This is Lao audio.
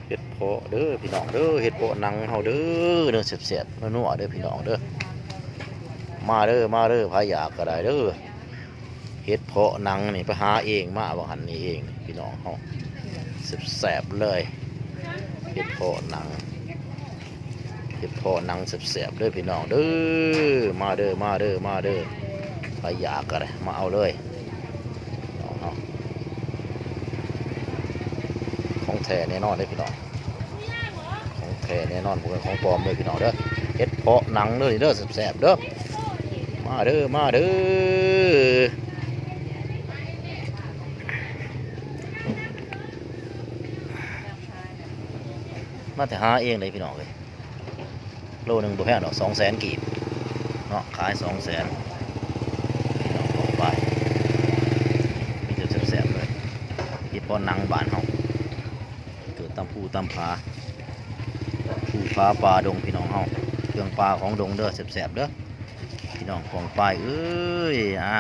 ເຫັດເຜາະເດີພີ່ນ້ອງເດີ ເຫັດເຜາະໜັງເຮົາເດີ ເນີແຊບໆ ນົວໆ ເດີພີ່ນ້ອງເດີ. ມາເດີ ມາເດີ ໃຜຢາກກໍໄດ້ເດີ. ເຫັດເຜາະໜັງນີ້ໄປຫາເອງມາວ່າຫັ້ນນີ້ເອງພີ່ນ້ອງເຮົາ ແຊບໆ ເລີຍ. ເຫັດເຜາະໜັງ ເຫັດເຜາະໜັງແຊບໆ ເດີພີ່ນ້ອງເດີ. ມາເດີ ມາເດີ ມາເດີ ໃຜຢາກກໍໄດ້ມາເອົາເລີຍ. ຂອງແທ້ແນ່ນອນເດ້ພີ່ນ້ອງ ຂອງແທ້ແນ່ນອນ ບໍ່ແມ່ນຂອງປອມເດີພີ່ນ້ອງເດີ. ເຫັດເຜາະໜັງເດີນີ້ເດີ ແຊບໆ ເດີ. ມາເດີ ມາເດີ ມາແຕ່ຫາເອງເລີຍພີ່ນ້ອງເອີຍ. ໂລໜຶ່ງບໍ່ແພງດອກ ສອງແສນກີບເນາະ ຂາຍສອງແສນ ພີ່ນ້ອງ ປອງປາຍ. ມີແຕ່ແຊບໆ ເລີຍ ເຫັດເຜາະໜັງບ້ານເຮົາ ເກີດຕາມພູຕາມຜາ ພູຜາປ່າດົງພີ່ນ້ອງເຮົາ ເຄື່ອງປ່າຂອງດົງເດີ ແຊບໆ ເດີພີ່ນ້ອງປອງປາຍເອີຍ. ອາ